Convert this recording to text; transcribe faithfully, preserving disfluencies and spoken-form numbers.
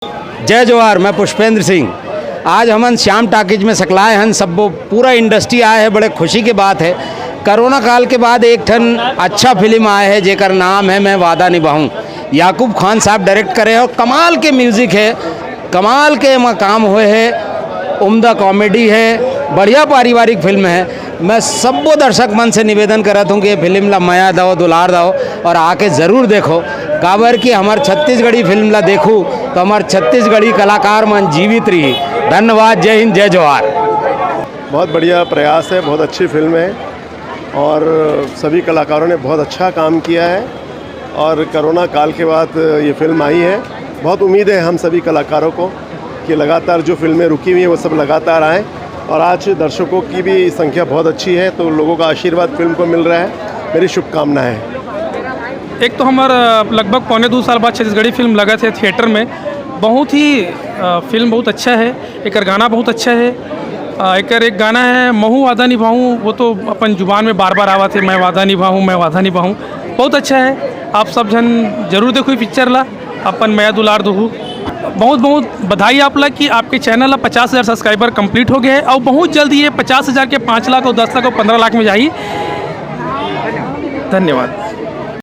जय जोहार, मैं पुष्पेंद्र सिंह। आज हमन श्याम टॉकीज में सकलाय हन, सब पूरा इंडस्ट्री आए है, बड़े खुशी के बात है। कोरोना काल के बाद एक ठन अच्छा फिल्म आए है, जेकर नाम है मैं वादा निभाऊं। याकूब खान साहब डायरेक्ट करे हो, कमाल के म्यूजिक है, कमाल के एमा काम होए है, उम्दा कॉमेडी है, बढ़िया पारिवारिक फिल्म है। मैं सब्बो दर्शक मन से निवेदन करत हूँ कि ये फिल्म ला मया दव, दुलार दव और आके जरूर देखो, काबर कि हमर छत्तीसगढ़ी फिल्म ला देखू तो हमर छत्तीसगढ़ी कलाकार मन जीवित रही। धन्यवाद, जय हिंद, जय जोहार। बहुत बढ़िया प्रयास है, बहुत अच्छी फिल्म है और सभी कलाकारों ने बहुत अच्छा काम किया है। और कोरोना काल के बाद ये फिल्म आई है, बहुत उम्मीद है हम सभी कलाकारों को कि लगातार जो फिल्में रुकी हुई हैं वो सब लगातार आएँ और आज दर्शकों की भी संख्या बहुत अच्छी है, तो लोगों का आशीर्वाद फिल्म को मिल रहा है। मेरी शुभकामनाएं हैं। एक तो हमर अ, लगभग पौने दू साल बाद छत्तीसगढ़ी फिल्म लगत हे थिएटर में। बहुत ही अ, फिल्म बहुत अच्छा है, एकर गाना बहुत अच्छा है। अ, एकर एक गाना है महू वादा निभाऊं, वो तो अपन जुबान में बार बार आवत है, मैं वादा निभाऊं, मैं वादा निभाऊं। बहुत अच्छा है, आप सब झन जरूर देखो पिक्चर ला, अपन मया दुलार दुहू। बहुत बहुत बधाई आप ला कि आपके चैनल ला पचास हज़ार सब्सक्राइबर कंप्लीट हो गए हैं और बहुत जल्दी ये पचास हज़ार के पाँच लाख और दस लाख और पन्द्रह लाख में जाही। धन्यवाद।